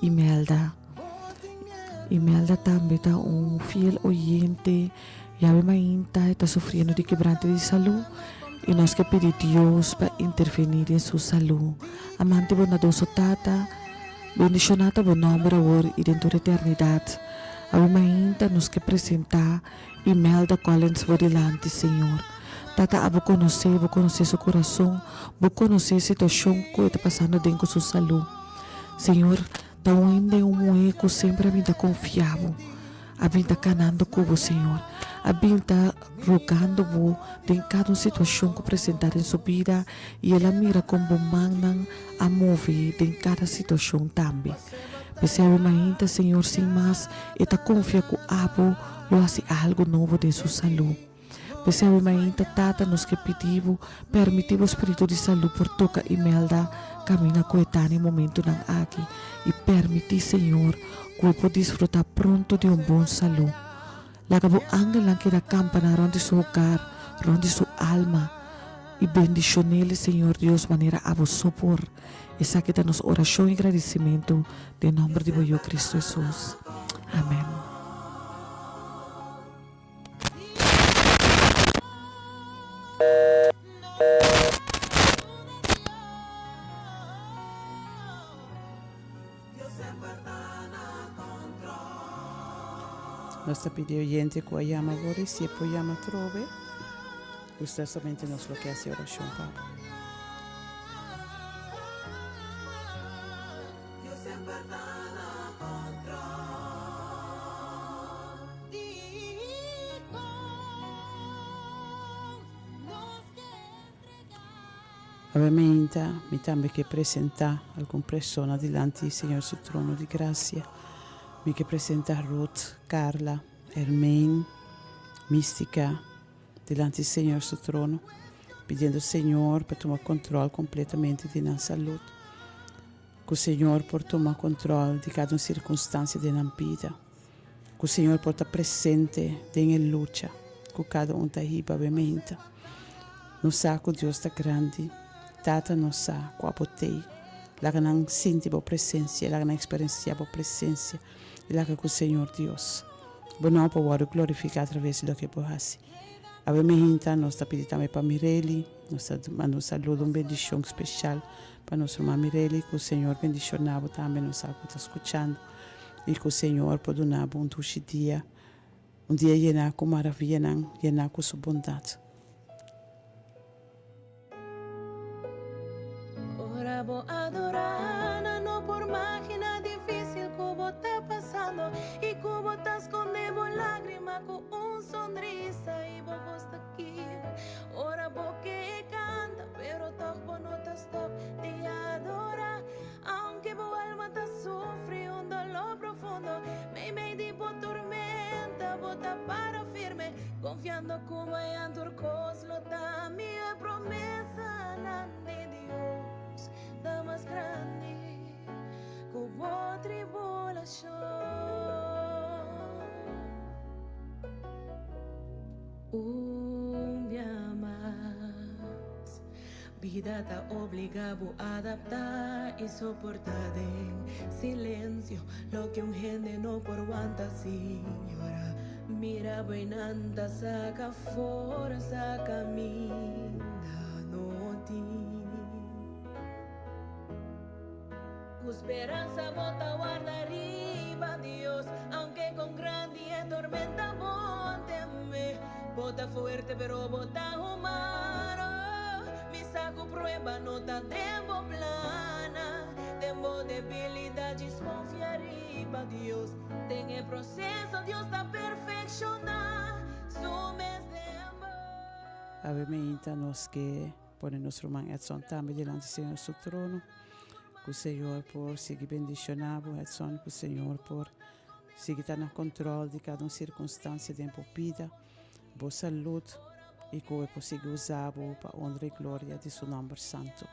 Imelda. Imelda tambe ta un fiel oyente y awe mainta e ta sufriendo di quebrante di salud y nos ke pidi Dios pa interveni den su salud. Amante bondadoso Tata, Bendishoná ta bo nòmber awor i den tur eternidat. Awe mainta nos ke presentá Imelda Collins bo dilanti, Señor. Tata, abo konosé, bo konosé su kurason, bo konosé e situashon ku e ta pasando den ku su salú. Señor, ta un hende, un muhé ku semper a bin ta konfia bo. A bin ta kanando ku bo, Señor. A bin ta rogando bo den kada un situashon ku presentá den su bida i el a mira kon bo mannan a move den kada situashon tambe. P'esei awe mainta, Señor, sin mas e ta konfia ku abo lo hasi algu nobo den su salú. P'esei awe mainta, Tata, nos ke pidi bo, permití bo Spiritu di salú por toka Imelda kaminda ku e ta na e momentunan aki i permití, Señor, ku e por disfrutá pronto di un bon salú. Laga bo angelnan keda kampaná rònt di su hogar, rònt di su alma, i bendishon'é, Señor Dios, manera abo so por. Esaki ta nos orashon i gradisimentu den nòmber di bo Yu Kristu Hesus. Amèn. Nos ta pidi oyente ku a yama awor i si e por yama atrobe, gustosamente nos lo ke hasi orashon pa bo. Awe meinta mi tambe ke presentá algun persona dilanti Señor su trono di grasia. Mi ke presentá Ruth, Carla, Hermaine, Mística dilanti Señor su trono, pidiendo Señor pa tuma control completamente di nan salud. Ku Señor por tuma control di cada un circunstancia den nan bida. Ku Señor por ta presente den e lucha ku kada un ta hiba awe meinta. Nos sa ku Dios ta grandi. Tata nos sa ku abo t'ei. Laga nan sinti bo presensia, laga nan eksperensiá bo presensia i laga ku Señor Dios bo nòmber por wòrdu glorifiká atraves di loke bo hasi. Awe meinta nos ta pidi tambe pa Mireli. Nos ta manda un saludo, un bendishon speshal pa nos ruman Mireli. Ku Señor bendishoná bo tambe. Nos sa ku bo ta skuchando. I ku Señor por duna bo un dushi dia, un dia yená ku maravianan, yená ku su bondat. Ora bo adorá, nan no por maginá difísil ku bo ta pasando i ku bo ta skondé bo lágrima ku un sonrisa i bo bos ta kibra. Ora bo ke kanta, pero tòg bo no ta stòp di adorá. Aunke bo alma ta sufri un doló profundo, meimei di bo tormenta bo ta para firme, konfiando ku mañan tur kos lo ta mihó. E promesanan di Dios ta mas grandi ku bo tribulashon. Un bia mas. Bida ta obliga bo adapta y soporta den silencio loke un hende no por wanta sin yora. Mira bo einan ta saca forsa caminda no tin. Cu speransa bo ta warda riba Dios, aunke con grandi e tormenta bo teme. Bo ta fuerte pero bo ta humano, mi sa cu prueba no ta den bo plana. Den bo debilidad djis confia riba Dios, den e proceso Dios ta perfecciona su mes den bo. Awe meinta nos ke Pone nos ruman Edson tambe dilanti Señor su trono. Ku Señor por sigui bendishoná bo, Edson. Ku Señor por sigui ta na control di kada un sirkunstansia den bo bida, bo salud, i ku e por sigui usa bo pa honra i gloria di su nomber santu.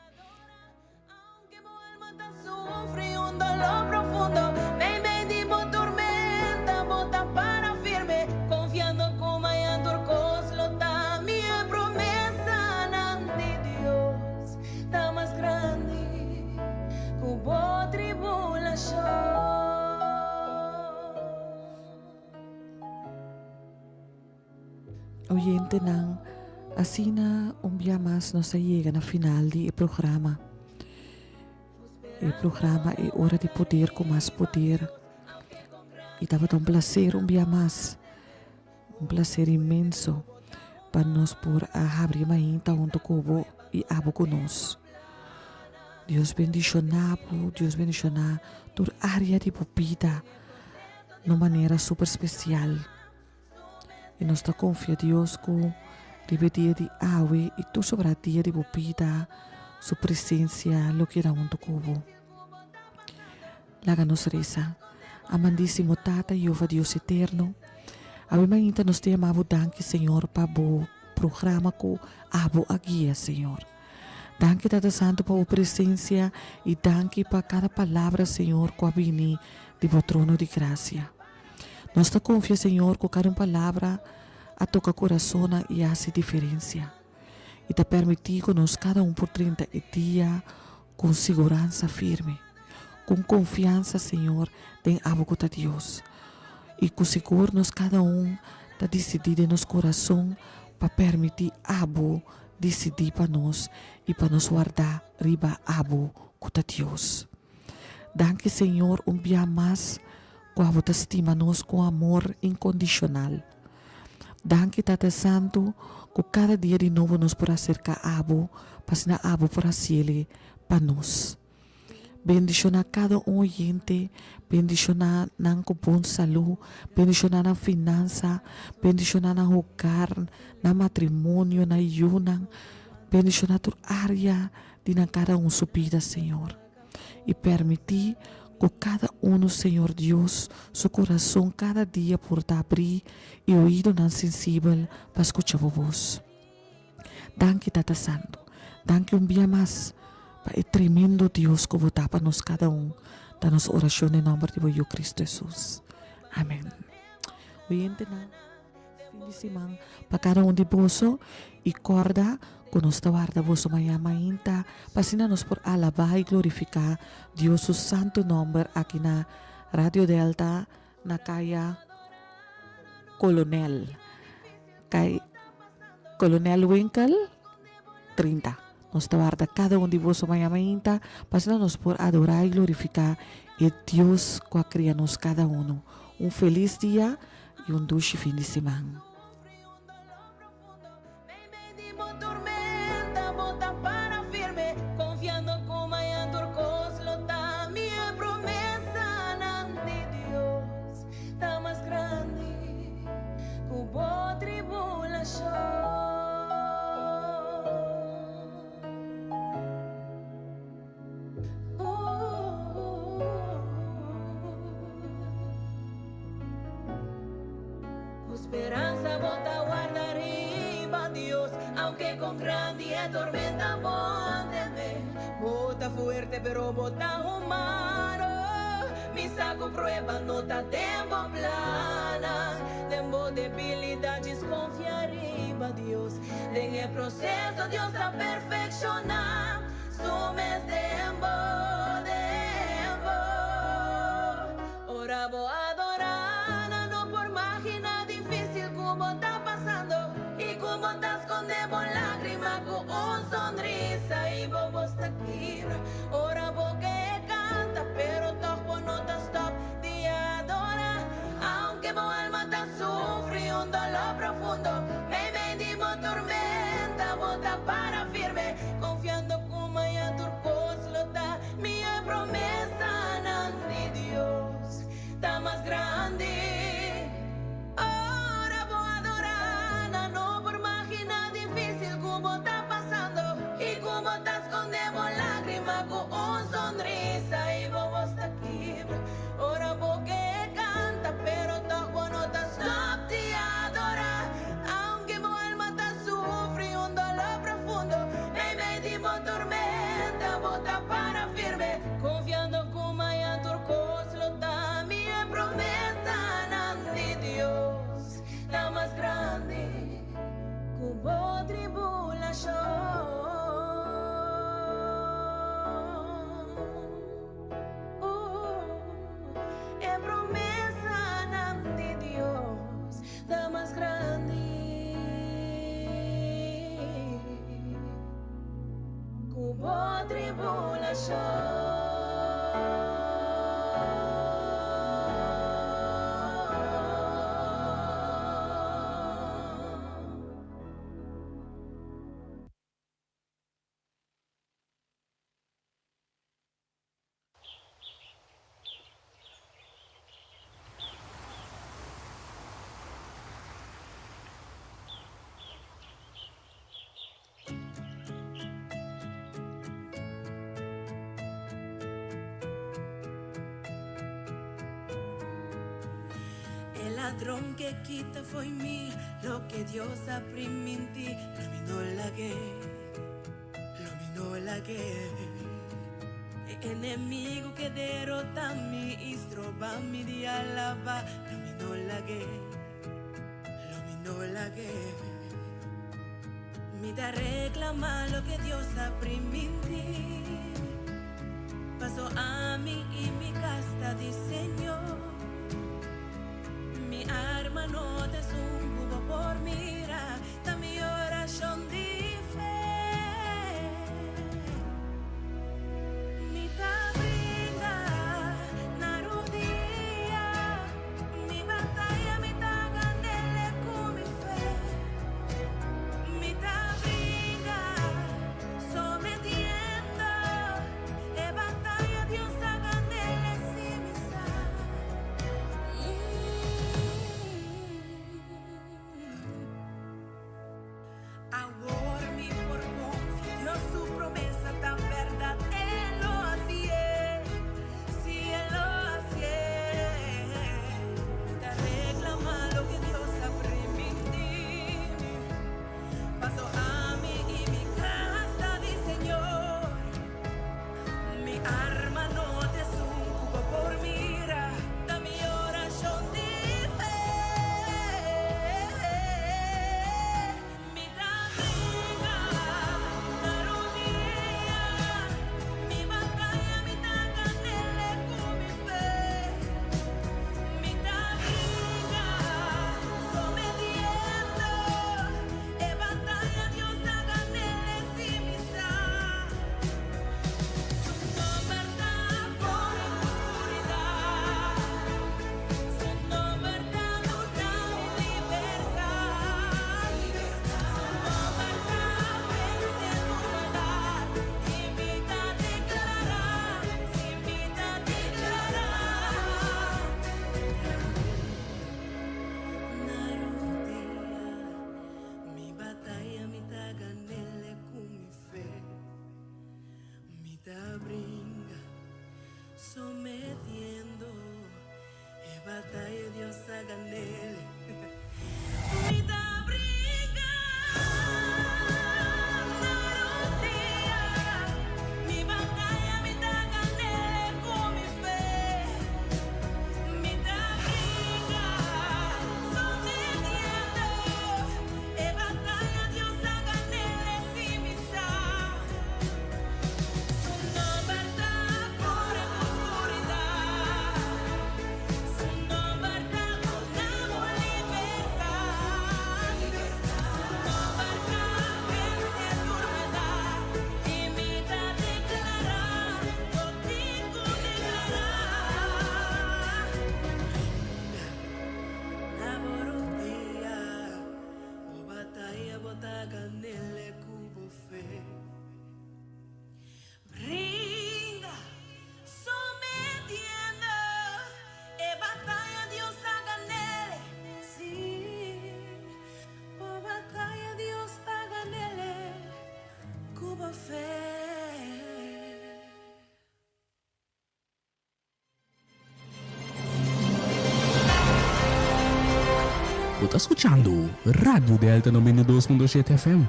Aunke bo alma ta sufri un dolor profundo, meimei di bo tormenta bo ta para firme, confiando cu mañan tur cos lo ta mihó. E promesanan di Dios ta mas grandi cu bo tribulacion. Oyentenan, asina un bia mas nos a yega na final di e programa. E programa E Ora di Poder ku Mas Poder. I tabata un placer un bia mas, un placer inmenso pa nos por a habri e mainta hunto ku bo i abo ku nos. Dios bendishoná bo, Dios bendishoná tur área di bo bida na un manera super spesial. I nos ta konfia Dios ku riba e dia di awe i tur sobrá dia di bo bida, su presensia lo keda huntu ku bo. Laga nos resa. Amandísimo Tata, Jehová Dios eterno, awe mainta nos ta yama bo danki, Señor, pa bo programa ku abo a guia, Señor. Danki, Tata Santu, pa bo presensia i danki pa kada palabra, Señor, ku a bini di bo trono di grasia. Nos ta konfia Señor ku kada un palabra a toka kurasonnan i hasi diferensia. I ta permití ku nos kada un por drenta e dia ku un siguransa firme, ku un konfiansa Señor den abo ku ta Dios. I ku sigur nos kada un ta disidí den nos kurason pa permití abo disidí pa nos i pa nos wardá riba abo ku ta Dios. Danki Señor un bia mas ku abo ta stima nos ku amor inkondishonal. Danki Tata Santu ku kada dia di nobo nos por aserka abo pa asina abo por hasiele pa nos. Bendishoná kada un oyente, bendishoná nan ku bon salú, bendishoná nan finansa, bendishoná nan hogar, nan matrimonio, nan yunan, bendishoná tur área di nan kada un su bida, Señor. I permití ku kada unu, Señor Dios, su kurason kada dia por ta abrí i oídonan sensibel pa skucha bo bos. Danki, Tata Santu. Danki un bia mas pa e tremendo Dios ku bo ta pa nos kada un. Ta nos orashon den nòmber di bo Yu Kristu Hesus. Amèn. Oyentenan. Fin di siman pa kada un di boso i kòrda ku nos ta warda boso maña mainta pa asina nos por alabá i glorifiká Dios su santu nòmber aki na Radio Delta na kaya Kolonel Kolonel Winkel 30. Nos ta warda kada un di boso maña mainta pa asina nos por adorá i glorifiká e Dios ku a kria nos kada unu. Un felis dia i un dushi fin di siman. Ku speransa bo ta warda riba Dios, aunke kon grandi e tormenta bo teme. Bo ta fuerte pero bo ta humano, mi sa ku prueba no ta den bo plannan. Den bo debilidat djis konfia riba Dios, den e proseso Dios ta perfekshoná su mes den bo, den bo. Ora bo adorá, nan no por maginá difícil ku bo ta pasando i ku bo ta skondé bo lágrima ku un sonrisa i bo bos ta kibra. Ora bo ke kanta, pero tòg bo no ta stòp di adorá. Aunke bo alma ta sufri un doló profundo, meimei di bo tormenta bo ta para firme, konfiando ku maña tur kos lo ta Mi e promesanan di Dios ta mas grandi. Ora bo adorá, nan no por maginá difícil ku bo ta pasando i ku bo ta skonde bo lágrima ku un sonrisa i bo bos ta kibra. Ora bo ke kanta, pero tòg bo no ta stòp di adorá. Aunke bo alma ta sufri un doló profundo, meimei di bo tormenta bo ta para firme, konfiando ku mañan tur kos lo ta mi. E promesanan di Dios ta mas grandi ku bo tribulashon. E promesanan di Dios ta mas grandi ku bo tribulashon. E ladron ke kita fo'i mi loke Dios a primintí, lo mi no lag'é. Lo mi no lag'é. E enemigu ke derota mi i stroba mi di alaba, lo mi no lag'é. Lo mi no lag'é. Mi ta reclama loke Dios a primintí. Paso ami i mi cas ta di Señor. Mi arma no ta esun ku bo por mira. Ta mi orashon di fe. Mi ta brinda na rudia. Mi bataya mi ta gan'ele ku mi fe. Mi ta bringa sometiendo e bataya Dios a gan'ele si mi sa. bo fe. Bo ta skuchando Radio Delta 92.7 FM.